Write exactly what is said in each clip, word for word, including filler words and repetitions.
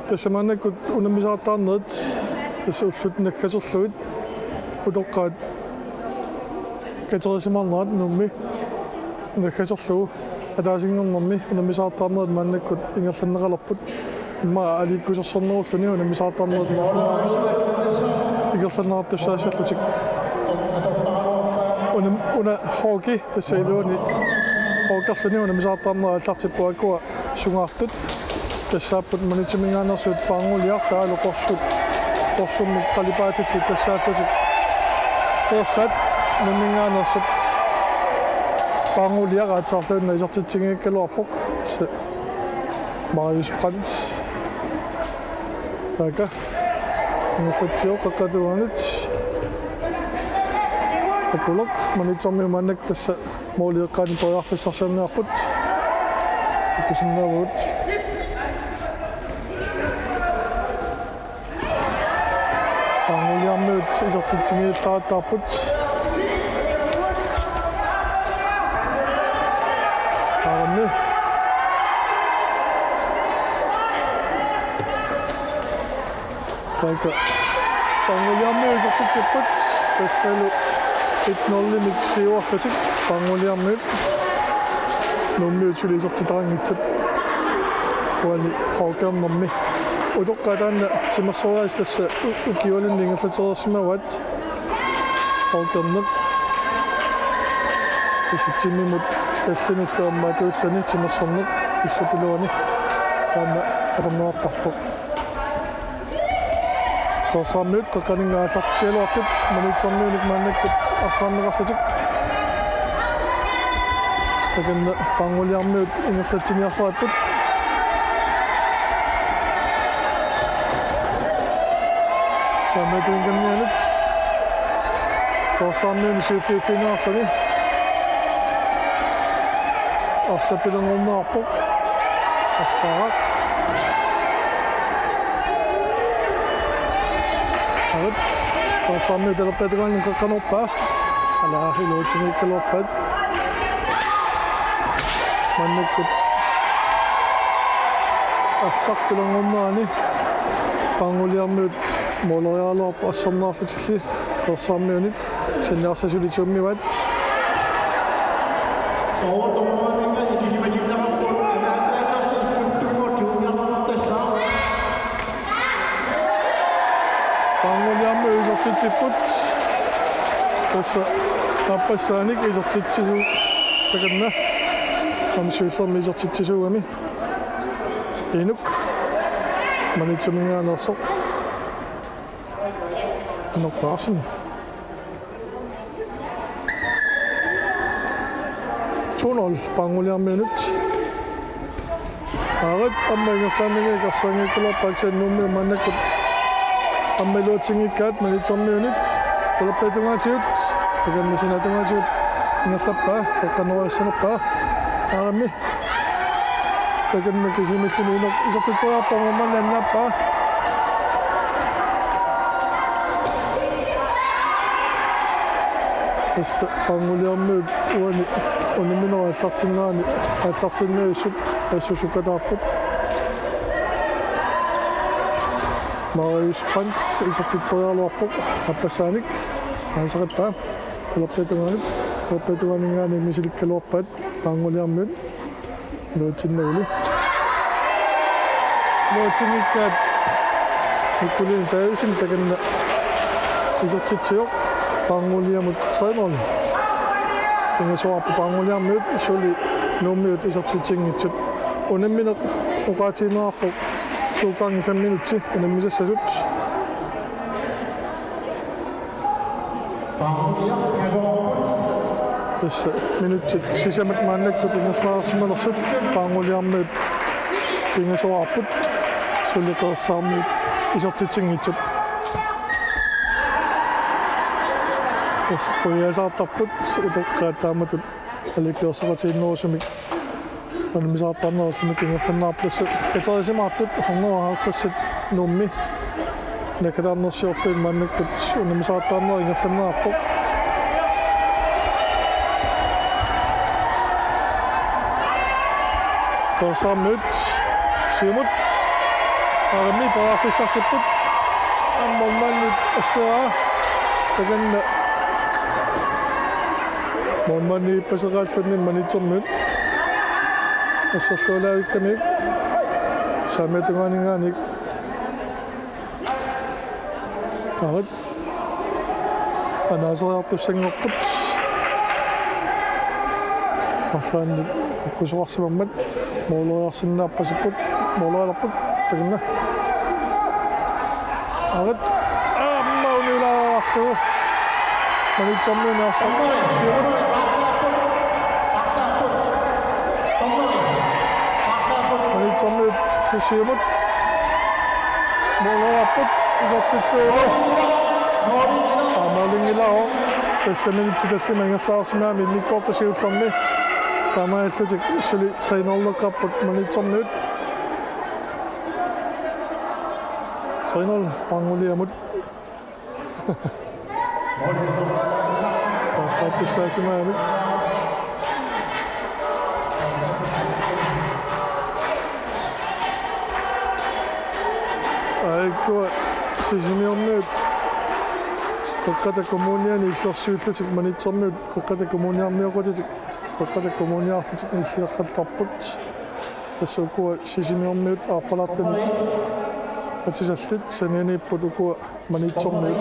Tassa maannakkut unammisaqattaarnerit tassa ullut naggaserlugit utoqqaat katerisimaarnerat Nuummi naggaserlugu ataasinngornermi unammisaqattaarnerit maannakkut ingerlanneqalerput. Immaqa aliikkusersornerulluni unammisaqattaarnerit ingerlanneqartussaassaallutik. Una, una Hawki tassa iluani Hawkerluni unammisaqattaarnerit aallartipput, akua sungaartut. Tassaapput Maniitsumi minngaanneersuut Paarnguliaq taavalu qorsuk, qorsummik qalipaatillit tassaallutik. Qeersat Nuummi minngaanneersup Paarnguliaq aatsaarluinnaq isertitsinngiikkaluarpoq. Tassa Marius Brandt. Taakku. Ingerlatsivoq qeqqata tungaanut. Akuleq Maniitsormiut maannakkut tassa måli eqqaani periarfissarsiorniarput. Takusinnaavugut. Paarnguliarmiut isertitsinngiittarattaarput. Aammi. Taakku. Paarnguliarmiut isertitsipput. Tassalu et nul-imik siuarlutik Paarnguliarmiut. Nuummiut suli isertitaqanngitsut. Uani Hawkernermi. Utoqqaat taanna timersoraasi tassa u-, ukiualuunniit ingerlatereersimavaat. Hawkerneq. Tassa timimut tallinillu aamma atuulluni timersorneq illup iluani. Taanna atorneqartartoq. Qeersaarmiut qeqqaninnga aallartitsigaluartut, Maniitsormiunik maannakkut arsaarneqarlutik. Takanna Paarnguliarmiut ingerlatsiniarsaripput. Saamiata tungaanut. Qeersaarmiuni siulliuffigineqarluni. Arsaq pilerngorneqarpoq. Arsaaraq. Arit. Qeersaarmiut talerpiata tungaanut qeqqaneq orpaa. Ala iluatsinngikkaluarpaat. Maannakkut arsaq pilerngornerani Paarnguliarmiut måleriaraluarput arsaarneqarlutillu. Qeersaarmiunit saniarsaq suli tuummivaat. Paarnguliarmiut isertitsipput. Tassa aappassaanik isertitsisuugami. Takanna. Aamma siullermik isertitsisuugami. Inuk. Maniitsumi minngaanneersoq. Inuk Larsen. To nul Paarnguliarmiunut. Arit aamma ingerlaannanngikkaluarpaa, kisianni Nuummiut maannakkut aamma iluatsinngikkaat Maniitsormiunit. Talerpiata tungaatigut. Takanna sinaata tungaatigut ingerlappaa. Qeqqanoriassanerpaa. Aammi. Takanna kisimilluni Inuk isertitseriarpaa, manna annaappaa. Tassa Paarnguliarmiut uani unamminerup aallartinnerani aallartinniarlutik assusukkataarput. Marius Brandt isertitseriaraluarpoq, aappassaanik aasaqarpaa. Talerpiata tungaanut, talerpiata tungaaninngaanniit misilikkaluarpaat Paarnguliarmiut. Iluatsinnagulu. Iluatsinngikkaat Nikolai Davidsen takanna isertitsivoq Paarnguliamut tre nul. Pingasoqarpoq Paarnguliarmiut suli Nuummiut isertitsinngitsut. Unammineq oqaatigineqarpoq to gange fem minutsi unammisassasut. Tassa minutsit sisamat maannakkut ingerlareersimanersut Paarnguliarmiut pingasoqarput suli Qeersaarmiut isertitsinngitsut. Tassa quiasaartarput utoqqaat taamatut aliikkusersoqatigiinnerusumik unammisaqattaarnerulluni ingerlanneqarput. Katerisimaartut hundrede og halvtreds Nuummi naggataarnersiorlugit maannakkut unammisaqattaarneq ingerlanneqarpoq. Qeersaarmiut siumut. Aamma periarfissarsipput. Aamma målmandip asseraa. Takanna målmandi ippassaqaalluni Maniitsormiut asserlualaavikkamiuk. Saamiata tungaaninngaanniit. Arit. Anaaseriartussanngorput. Arlaannik kukkusoqarsimammat. Måleriarsinnaapasipput. Målerialerput. Takanna. Arit. Aamma uniulaarlugu. Maniitsormiut arsaq. Siumut. Maniitsormiut siumut. Måleriarput isertillugu. Aamma målinngilaarpoq. Tassa minutsit tallimat ingerlaarsimagami immikkoortut siullermi. Taamaalillutik suli tre nul-eqarput Maniitsormiut. Tre nul Paarnguliamut. Arsaq tussaasimagamik. Aajuku Sisimiormiut Qeqqata Kommuniani illersuillutik Maniitsormiut Qeqqata Kommuniarmioqatitik Qeqqata Kommuniarlutik nilliarallarput. Tassa ukua Sisimiormiut aappalaartumik atisallit sanianiipput ukua Maniitsormiut.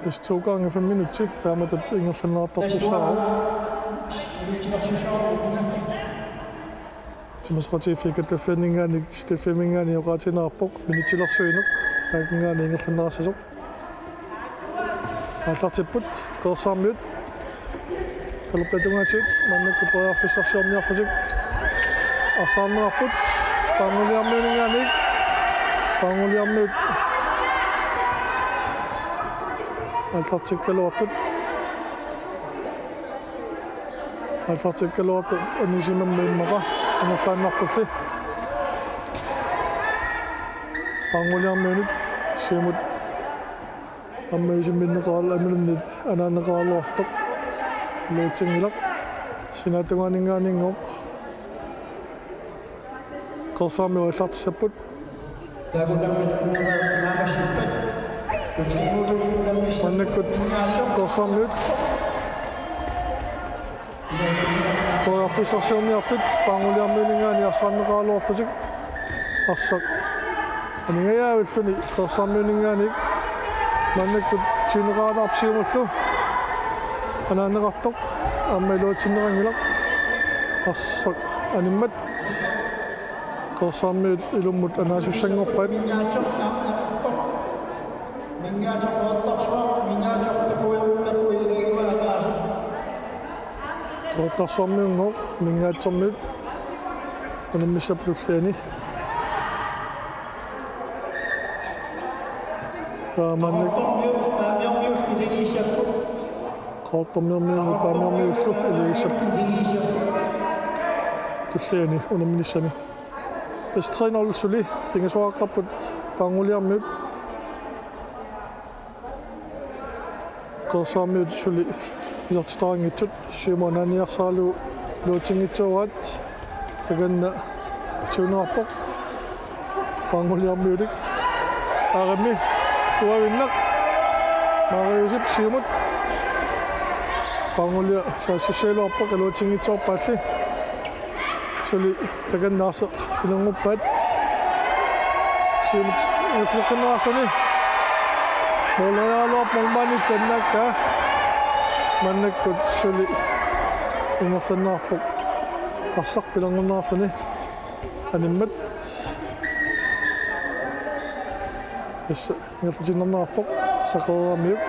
Tassa to gange fem minutsit, taamatut ingerlanneqartartussaavoq. Timersoqatigiiffiit kattuffianninngaanniit, Stefiaminngaanniit oqaatigineqarpoq, minutsilersuineq, taakunngaanniit ingerlanneqassasoq. Aallartipput, Qeersaarmiut. Talerpiata tungaatigut, maannakkut periarfissarsiorniarlutik. Arsaarneqarput, Paarnguliarmiuninngaanniit, Paarnguliarmiut. Aallartikkaluartut. Aallartikkaluartut anisimammi immaqa amerlaannarpulli. Paarnguliarmiunit siumut aamma isimminneqaraluartoq, imaluunniit anaanneqaraluartoq. Iluatsinngilaq. Sinaata tungaaninngaanniinngooq. Qeersaarmiut aallartissapput. Maannakkut Qeersaarmiut periarfissarsiorniartut Paarnguliarmiuninngaanniit arsaarneqaraluarlutik. Arsaq aningajaavilluni Qeersaarmiuninngaanniit. Maannakkut tiguneqaraluarpoq siumullu. Anaanneqartoq aamma iluatsinneqanngilaq. Arsaq animmat. Qeersaarmiut ilummut anaasussanngorpaat. Qeqertarsuarmiunngooq Mingaatsormiut unammissapput tulliani. Taamaannak Qaqortormiormiunit Paamiormiullu iligissapput tulliani unamminissani. Tassa tre nul suli pingasoqaqqapput Paarnguliarmiut. Qeersaarmiut suli isertitaqanngitsut siumut anaaniarsaralugu iluatsinngitsoorpaat. Takanna tiguneqarpoq Paarnguliarmiunik. Aarimmi tuavinnaq Mariusip siumut. Paarnguliaq saassussigaluarpoq iluatsinngitsoorpaalli. Suli takanna arsaq pilernguppaat. Siumut ingerlateqqinneqarluni. Måleriaraluarpoq målmandip annaakkaa. Maannakkut suli ingerlanneqarpoq arsaq pilerngorneqarluni. Animmat. Tassa ingerlatiinnarneqarpoq Saqereeramiuk.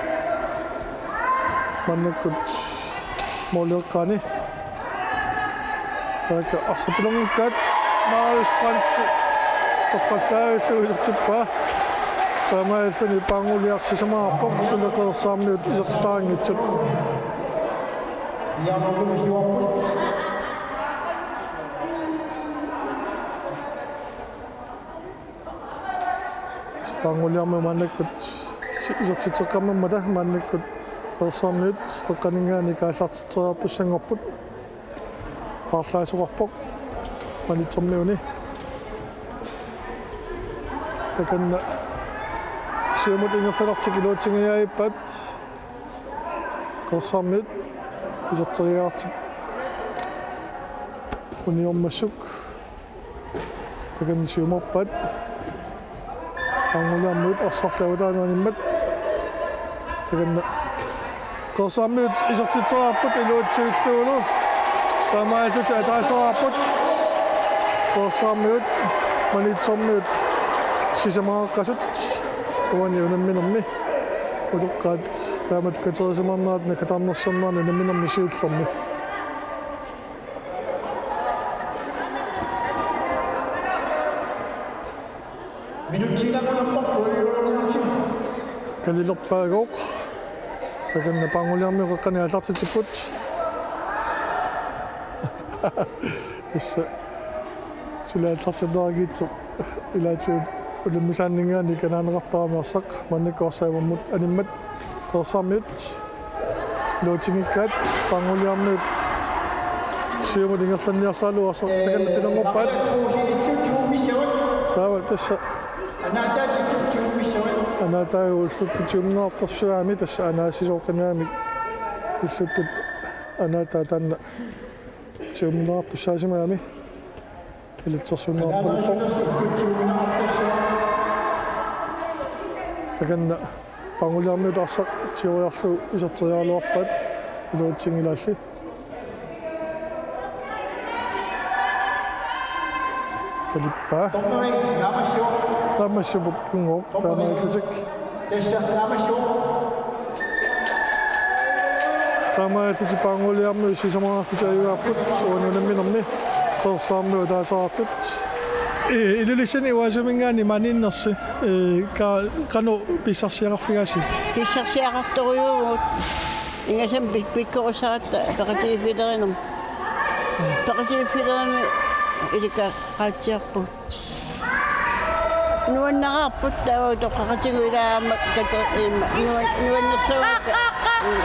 Maannakkut målip eqqaani. Taakku arsaq pilerngukkaat Marius Brandt torrallavillugu isertippaa. Taamaalilluni Paarnguliaq sisamaqarpoq suli Qeersaarmiut isertitaqanngitsut. Ianarlugu siuarput. Paannguliarmiut maannakkut si-, isertitseqqammermata maannakkut Qeqertarsuarmiut qeqqaninngaanniit aallartitseriartussanngorput. Paarlaasoqarpoq Maniitsormiuni. Takanna siumut ingerlalertik iluatsingajaappaat. Qeqertarsuarmiut iserteriaartik uniormassuk. Takanna siumorpaat. Paannguliarmiut arsarlu avataanut animmat. Takanna Qeqertarsuarmiut isertitseriarput iluatsillugulu. Taamaalillutik ataasiarput. Qeqertarsuarmiut Maniitsormiut sisamaraqqasut uani unamminermi. Utoqqaat taamatut katerisimaarnerat naggataarnersornerani unamminermi siullermi. Kalilerpaagooq. Takanna Paannguliarmiut qeqqani aallartitsipput. Tassa suli aallartinneqarnikuuvoq ilaatigut unammisaanninngaanniit kanaaneqartarami arsaq maannakkut arsaq avammut animmat. Qeqertarsuarmiut iluatsinngikkaat, Paannguliarmiut siumut ingerlanniarsaraluarsoq takanna pinerngorpaat. Taava tassa anaataat ulluttut tiuminartussaagami, tassa anaasisoqinnaamik ulluttut anaataa taanna tiuminartussaasimaami. Ilitsersuunneqarpoq. Takanna Paannguliarmiut arsaq tigoriarlugu iserteriaraluarpaat iluatsinngilaalli. Kalippaa. Naammassivoq punngooq taamaalillutik. Taamaalillutik Paannguliarmiut sisamaraarlutik ajugaapput uani unamminermi Qeqertarsuarmiut ataasiarput. Ee, Ilulissani U S A-minngaanniit maaniinnersi, ee, ka-, qanoq pissarsiaqarfigaasi? Pissarsiaqartorujuuvugut. Ingasammik pik-, pikkorissaratta peqatigiiffilerinermi. Peqatigiiffilerimi ilikka qaatsiarput. Nuannaraarput taava utoqqaqatigut ilaammat kate-, ima, nuan-, nuannersuugut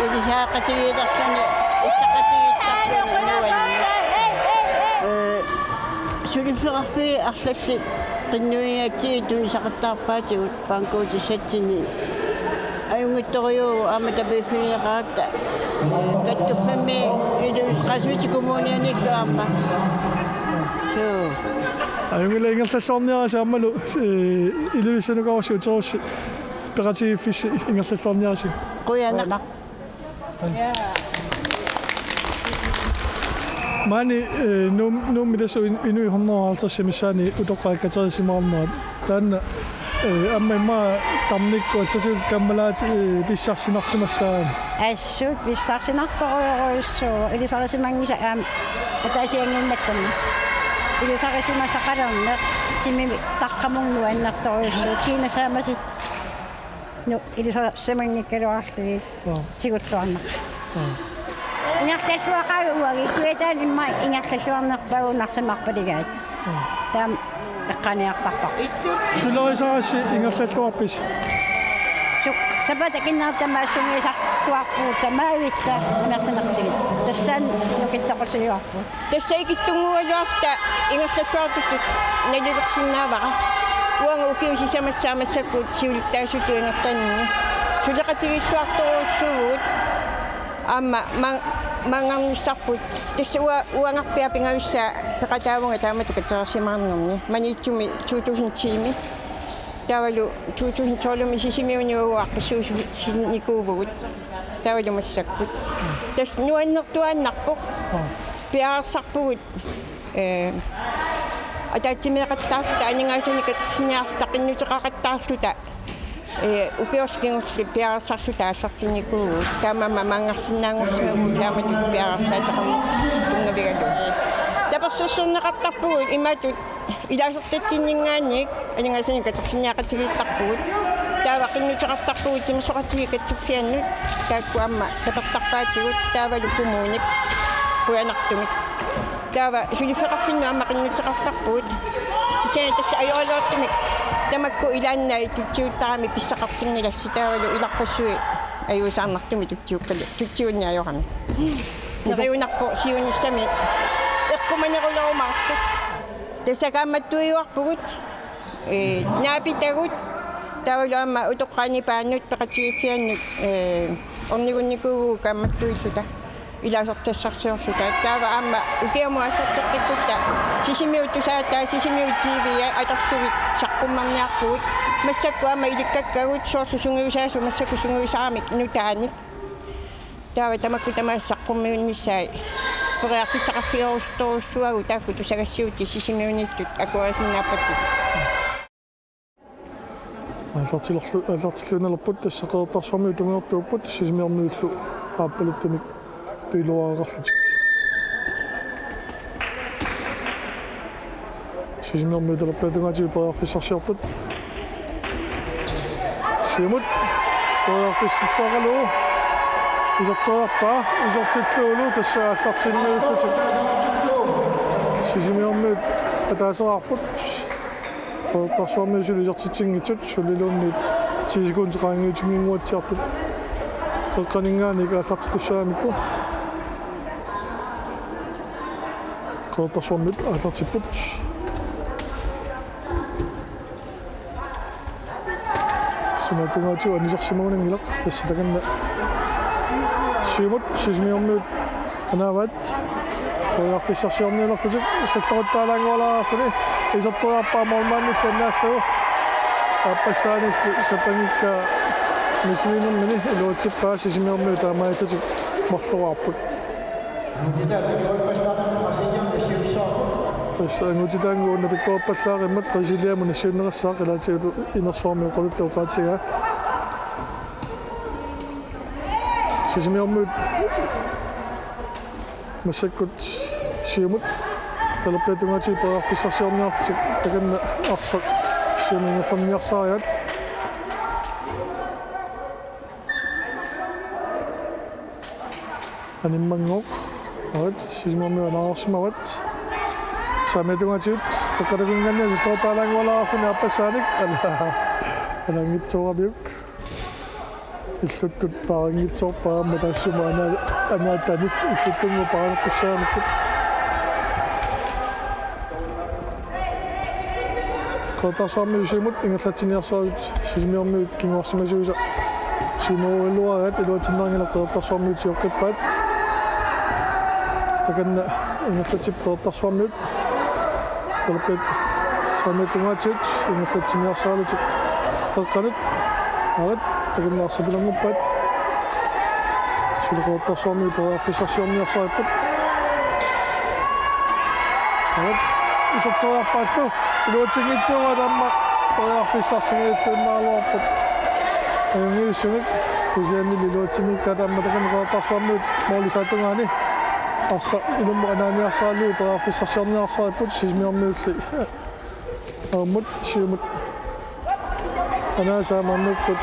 ilisaaqatigiilerluni, issaqatigiittarluni nuanneq. Ee, suliffeqarfiit arlallit qinnuigatsigit tunisaqattaarpaatigut bankkortissatsinni. Ajunngitsorujuuvoq aamma tapiiffigineqaratta kattuffimmi Ilulissat Qasuersup Kommunianillu aamma. Suu. Ajunngilaq ingerlalluarniarisi aammalu, ee, Ilulissanukarussi uterussi peqatigiiffissi ingerlalluarniarisi. Qujanaq. Maani, ee, Nuum-, Nuummi tassa in-, inuit hundrede og halvtreds missaani utoqqaat katerisimaarnerat. Taanna, ee, aamma immaqa tarnikkut allatut kammalaat, ee, pissarsinarsimassaaq. Assut pissarsinartorujorujussuuvoq ilisarisimanngisa aamma ataasianngiinnakkanni. Ilisarisimasaqalerneq timimi taqqamut nuannertorujussuuvoq kiinasaamasut nu-, ilisarisimanngikkaluarlugit. Aa. Tigulluarneq. Aa. Ingerlalluaqaagut uagut, Kujataani immaqa ingerlalluarnerpaavoq narsimarpaligaat. Aa. Taama eqqaaniartarparput. Sulerisarassi ingerlalluarpisi? Su-, sapaatip akunnerata tamaasa sungiusartuarpugut tamaavitta amerlanertigit. Tassa taanna nukittoqusiuarpugut. Tassa ikittunnguugaluarluta ingerlalluartutut nalilersinnaavara. Uanga ukiut sisamassaat massakkut siulittaasutut ingerlaninni. Suleqatigiilluartorujussuuvugut aamma ma-, maanngarnissarput. Tassa ua-, uangarpiaq pingajussaa peqataavunga taamatut katerisimaarnermi. Maniitsumi to tusind ti-mi. Taavalu to tusind tolv-mi Sisimiuni uagut aaqqissuussinnikuuvugut. Taavalu massakkut. Tassa nuannertuaannarpoq. Piareersarpugut. Ee, ataatsimeeqattaarluta aningaasanik katersiniarluta qinnuteqaqattaarluta, ee, ukiorlu kingulleq piareersarluta aallartinnikuuvugut. Taamaammat maanngarsinnaanngorsimavugut taamatut piareersaateqarneq tunngavigalugu. Tapersersorneqartarpugut imatut ilaasortatsinninngaanniit aningaasanik katersiniaqatigiittarpugut. Taava qinnuteqartarpugut timersoqatigiit kattuffiannut. Taakku aamma tapertarpaatigut taavalu kommunip qujanartumik. Taava suliffeqarfinnut aamma qinnuteqartarpugut. Kisianni tassa ajoraluartumik Tamakku ilaanni tutsiuttarami pissaqartinngilassi taavalu ilarpassui ajuusaarnartumik tutsiukkalu tutsiunniajoramik. Neriunarpoq siunissami eqqumanerulerumaartoq. Tassa kaammattuiuarpugut, ee, naapitagut, taavalu aamma utoqqaani paannut peqatigiiffiannut, ee, ornigunnikuuvugut kaammattuilluta ilaasortassarsiorluta. Taava aamma ukiamut aallarteqqikkutta Sisimiut tusaataa, Sisimiut T V-a atorlugit saqqummerniarpugut. Massakkut aamma ilikkakkagut soorlu sungiusaasut massakkut sungiusaramik nutaanik. Taava tamakku tamaasa saqqummiunnissaat periarfissaqarfigerusuttorujussuuagut taakku tusagassiuutit Sisimiuniittut akuerisinnaappatigit. Aallartilerlu-, aallartilluinnalerput, tassa Qeqertarsuarmiut tungaartuupput, Sisimiormiullu aappaluttumik tuiluareqarlutik. Sisimiormiut talerpiata tungaatigut periarfissarsiortut. Siumut periarfissilluaqalu. Iserteriarpaa, isertillugulu tassa aallartinniullutik. Sisimiormiut ataaseraarput. Qeqertarsuarmiut suli isertitsinngitsut, suliluunniit ti sekundit qaangiutinnginnguatsiartut qeqqaninngaanniit aallartittussagamikku. Qeqertarsuarmiut aallartipput. Sisimiut tungaatigut anisarsimagunanngilaq, tassa takanna. Siumut Sisimiormiut anaavaat. Periarfissarsiornialerlutik salleruttaalaanngualaarluni, iserteriarpaa målmandillu annaallugu. Aappassaanilli sapanngikkaa misiliinermini iluatsippaa, Sisimiormiut taamaalillutik marloraarput. Tassa angutitaanngua una pikkorippallaaqimmat Brasiliamut nassiunneqassaaq, ilaatigut inersuarmi oqaluttuup oqaatigaa. Sisimiormiut massakkut siumut talerpiata tungaatigut periarfissarsiorniarlutik, takanna arsaq siumut ingerlanniarsarigaat. Animmanngooq. Arit, Sisimiormiut anaarsimavat. Saamiata tungaatigut qeqqata kunnganni salleruttaalaanngualaarluni aappassaanik. Ala. Anaanngitsooramiuk. Illuttut paarinngitsoorpaa aamma taassuma ana-, anaatani illuttunnguup paareqqussaanerput. Qeqertarsuarmiut siumut ingerlatsiniarsarivut, Sisimiormiut kinguarsimasuisa siumoorugaluaraat, iluatsinnaanngilaq Qeqertarsuarmiut sioqqippaat. Takanna ingerlatsipput Qeqertarsuarmiut. Talerpiata saamiata tungaatigut ingerlatsiniarsaralutik qeqqanut. Arit, takanna arsaq pilannguuppaat. Suli Qeqertarsuarmiut periarfissarsiorniarsaripput. Arit, iserteriarpaallu. Iluatsinngitsoorpaat aamma periarfissarsiorniaraluarput. Ajunngilluinnarmik kisianni iluatsinngikkaat aamma takanna Qeqertarsuarmiut målip saaffigigaanni arsaq ilummut anaaniarsaralugu periarfissarsiorniarsaripput, Sisimiormiulli aamma siumut anaasaat maannakkut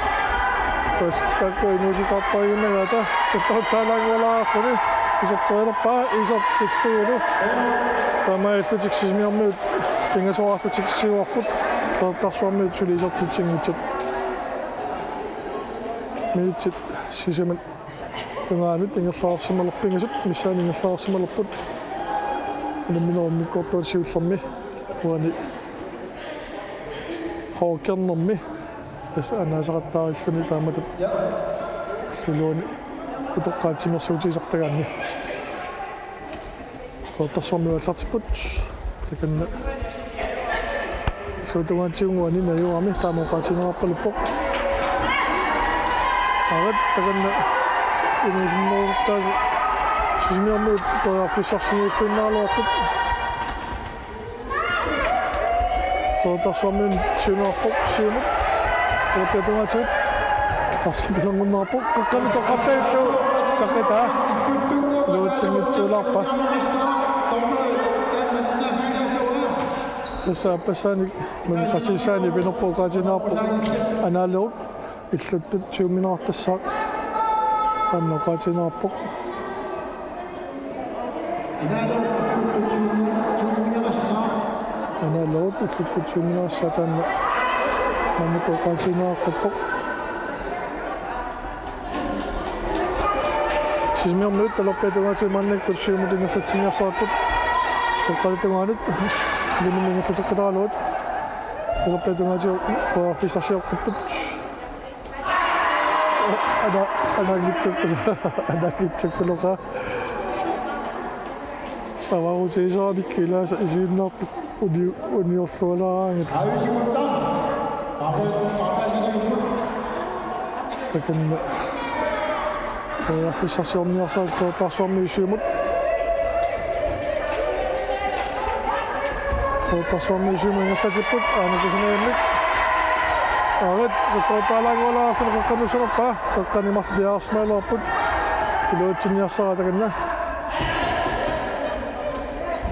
tassa taakku inuusuttarpaajunnagaata salleruttaalaanngualaarluni iserterilerpaa, isertillugulu taamaalillutik Sisimiormiut pingasoraarlutik siuarput, Qeqertarsuarmiut suli isertitsinngitsut. Minutsit sisamat tungaanut ingerlaarsimalerput, pingasut missaani ingerlaarsimalerput. Unamminerup immikkoortuata siullermi uani H K-rnermi tassa anaasaqattaarilluni taamatut illuatungaani utoqqaat timersuutigisartagaanni. Qeqertarsuarmiut aallartipput. Takanna illuatungaatigut uani najugami taama oqaatigineqarpaluppoq. Arit, takanna inuusunneruttaasa Sisimiormiut periarfissarsiorniaraluarput. Qeqertarsuarmiut siunerpoq siumut. Talerpiata tungaatigut. Arsaq pilanngunnarpoq. Qeqqanut toqqartalerlugu. Saqqitaa. Iluatsinngitsoorpaa. Tassa aappassaanik maani qassit saani pinerpoq oqaatigineqarpoq. Anaalerut. Illuttut siuminaartassaaq. Taanna oqaatigineqarpoq. Anaalerut illuttut siuminaartassaaq taanna. Maannakkut oqaatigineqarpoq. Sisimiormiut talerpiata tungaatigut maannakkut siumut ingerlatsinniarsaripput. Qeqqata tungaanut. Iliminni ingerlateqqitaraluat. Talerpiata tungaatigut periarfissarsioqqapput. Ana, anaanngitsukkulu-, anaanngitsukkuloqaaq. Avaruutigisaramikkit ilaasa isiginnaartut uni-, uniorlualaaraangat. Takanna periarfissarsiorniarsarisoq Qeqertarsuarmiut siumut. Qeqertarsuarmiut siumut ingerlatipput, aana kusanagimmi. Aarit, sakkortualaanngualaarluni qeqqanut sanerpaa, qeqqani marluk piareersimalerput. Iluatsinniarsaraat takanna.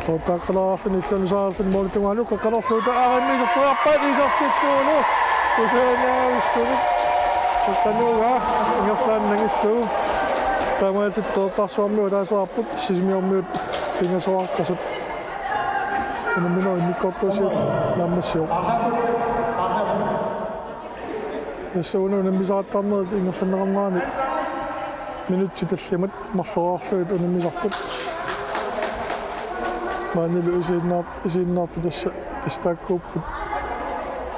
Qeqertaaqqalaarluni illuanusaarluni målip tungaanut qeqqanerluta aarimmi iserteriarpaat isertillugulu. Kusanaavissunik. Qeqqanuugaa ingerlaannaq nangillugu. Taamaalillutik Qeqertarsuarmiut ataaseqarput Sisimiormiut pingasoqaqqasut. Unamminerup immikkoortuusiat naammassivoq. Tassa una unammisaqattaarnerit ingerlanneqarnerani minutsit tallimat marloriarlugit unammisarput. Maanilu isiginnaar-, isiginnaartut tassa, tassa taakkuupput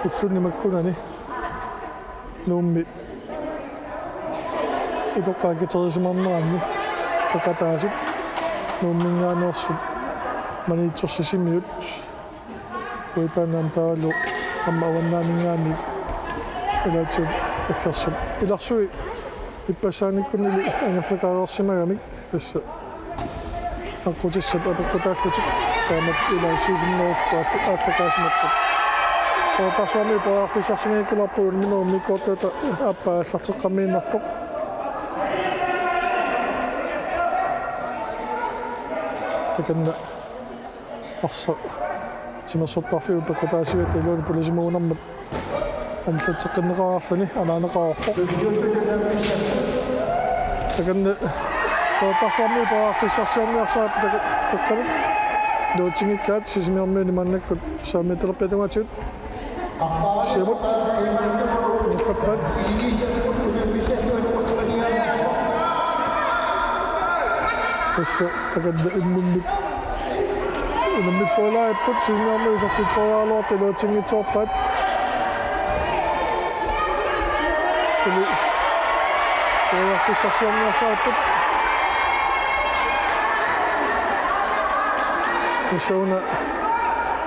ulluni makkunani Nuummi utoqqaat katerisimaarneranni peqataasut Nuumminngaanneersut Maniitsoq Sisimiut. Uitaannaam taavalu aamma Avannaaminngaanniit ilaatigut aggersut. Ilarsui ippassaaniikkunnilu angerlakaareersimagamik tassa aqqutissat apeqqutaallutik taamatut ilaassuusinnerusukkut aalla-, aallakaasimapput. Qeqertarsuarmiut periarfissarsinngikkaluarput unamminerup immikkoortuata aappaa aallarteqqammiinnartoq. Takanna arsaq timersortarfiup peqqutaasuata iluani pulisimagunarmat anillatseqqinneqareerluni anaaneqareerpoq. Takanna Qeqertarsuarmiut periarfissarsiorniarsaripput takanna. Iluatsinngikkaat Sisimiormiuni maannakkut saamiatalerpiata tungaatigut. Siumut. Tassa takanna imminnut unammillualaaripput, Sisimiormiut isertitseriaraluartut iluatsinngitsoorpaat. Suli periarfissarsiorniarsaripput. Tassa una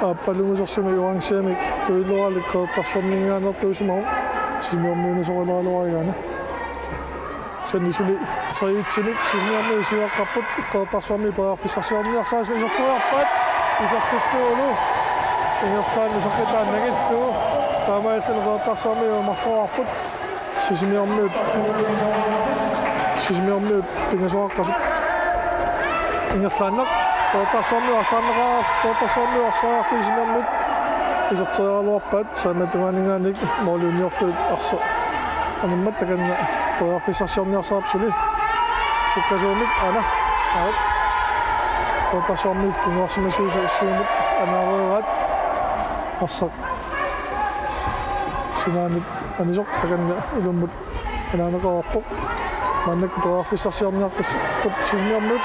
aappalungusersumik orangemik tuiluaalik Qeqertarsuarminngaanneertuusimavoq, Sisimiormiunut soqalaaraluarigaana. Tassani suli tre-etsimik Sisimiormiut siuaqqapput, Qeqertarsuarmiut periarfissarsiorniarsarissut iserteriarpaat, isertillugulu ingerlaannaq saqqitaannaq nangillugu, taamaalilluni Qeqertarsuarmiut marloriarput, Sisimiormiut, Sisimiormiut pingasoqaqqasut. Ingerlaannaq, Qeqertarsuarmiut arsaarneqareer-, Qeqertarsuarmiut arsaariarlugit Sisimiormiut iserteriaraluarpaat, saamiata tungaaninngaanniit måli uniorlugit arsaq animmat. Takanna periarfissarsiorniarsarippoq suli. Sukkasuumik, aana. Aarit. Qeqertarsuarmiut kinguarsimasuisa siumut anaareeraat. Arsaq sinaanut anisoq, takanna ilummut anaaneqareerpoq. Maannakkut periarfissarsiorniartarput Sisimiormiut.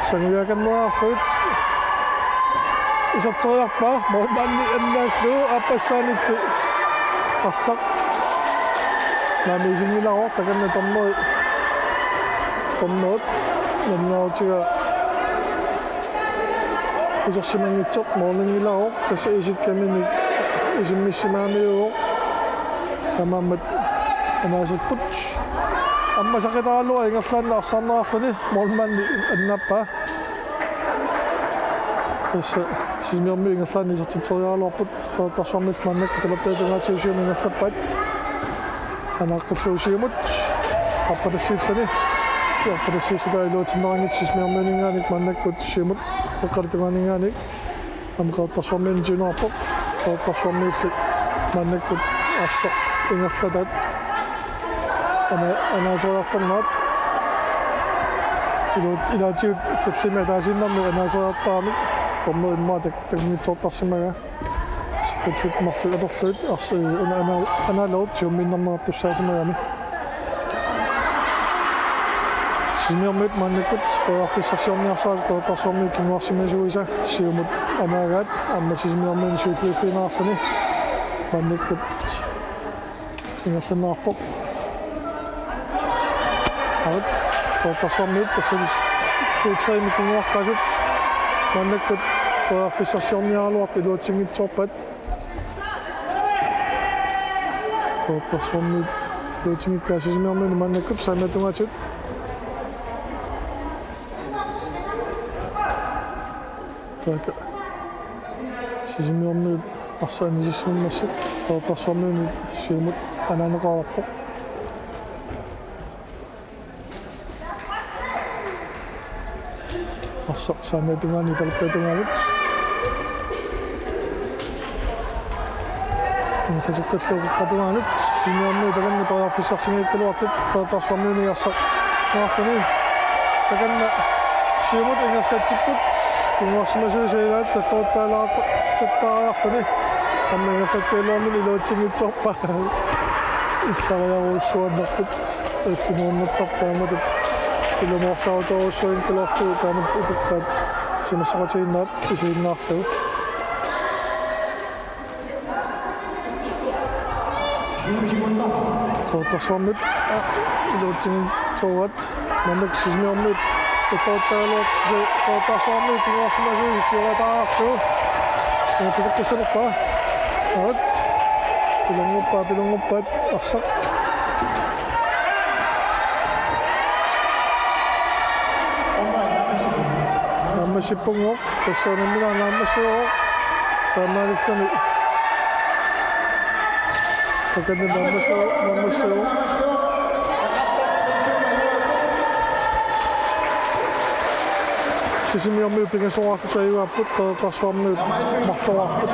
Sanguiakannereerlugit iserteriarpaa, målmandi annaallugu aappassaanilli arsaq naamik isinngilaarpoq, takanna dommeri, dommerit nalunaarutigaa isersimanngitsoq målinngilaarpoq, tassa isikkaminik isimmissimaarniuvoq. Taamaammat anaaserput. Aamma saqqitaraluaq ingerlaannaq arsaarneqarluni målmandi annaappaa. Tassa Sisimiormiut ingerlaannaq isertitseriaraluarput, Qeqertarsuarmiut maannakkut talerpiata tungaatigut siumut ingerlappaat. Anaaqqillugu siumut. Aappatassiilluni. Aappatassiissutaa iluatsinneqanngitsoq Sisimiormiuninngaanniit maannakkut siumut. Qeqqata tungaaninngaanniit. Aamma Qeqertarsuarmiunit siunerarpoq. Qeqertarsuarmiulli maannakkut arsaq ingerlataat. Ana-, anaaseriartornerat. Iluat-, ilaatigut tallimat ataasiinnarmik anaaseriartaramik. Dommeri immaqa tak-, takunngitsoortarsimagaa. Tallit marluk atorlugit arsi una ana-, analoot siummiinnarneqartussaasimagami. Sisimiormiut maannakkut periarfissarsiorniarsaraat Qeqertarsuarmiut kinguarsimasuisa siumut anaagaat aamma Sisimiormiut siulliuffigineqarluni maannakkut ingerlanneqarpoq. Aat, Qeqertarsuarmiut tassani to-tre-mik kinguaqqasut maannakkut periarfissarsiorniaraluartut iluatsinngitsoorpaat. Qeqertarsuarmiut iluatsinngikkaat Sisimiormiunit maannakkut saamiata tungaatigut. Taakku Sisimiormiut arsaq anisissimammassuk Qeqertarsuarmiunit siumut anaaneqareerpoq. Arsaq saamiata tungaani talerpiata tungaanut. Ingerlateqqillugu qeqqata tungaanut Sisimiormiut takanna periarfissarsinngikkaluartut Qeqertarsuarmiunit arsaq tungaanut. Takanna siumut ingerlatsipput kinguarsimasuisa ilaat talleruttaalaarpa-, tattaariarluni. Aamma ingerlatsigaluarluni iluatsinngitsoorpaat. Illariarujussuannarput. Assinguunnertarpaammat ilumoorsaaruterussagikkaluarlugu taamatut utoqqaat timersoqatigiinnerat isiginnaarlugu. Qeqertarsuarmiut, aa, iluatsinngitsooraat maannakkut Sisimiormiut taleruttarlugu Qeqertarsuarmiut kinguarsimasuisa siuaataarlugu. Ingerlateqqissanerpaa. Aat. Pilunngorpaat, pilunngorpaat. Arsaq. Naammassippunngooq, tassaannaminaa naammassivoq. Taamaalilluni. Takanna naammassivoq, naammassivoq. Sisimiormiut pingasoraartut ajugaapput, Qeqertarsuarmiut marloraarput.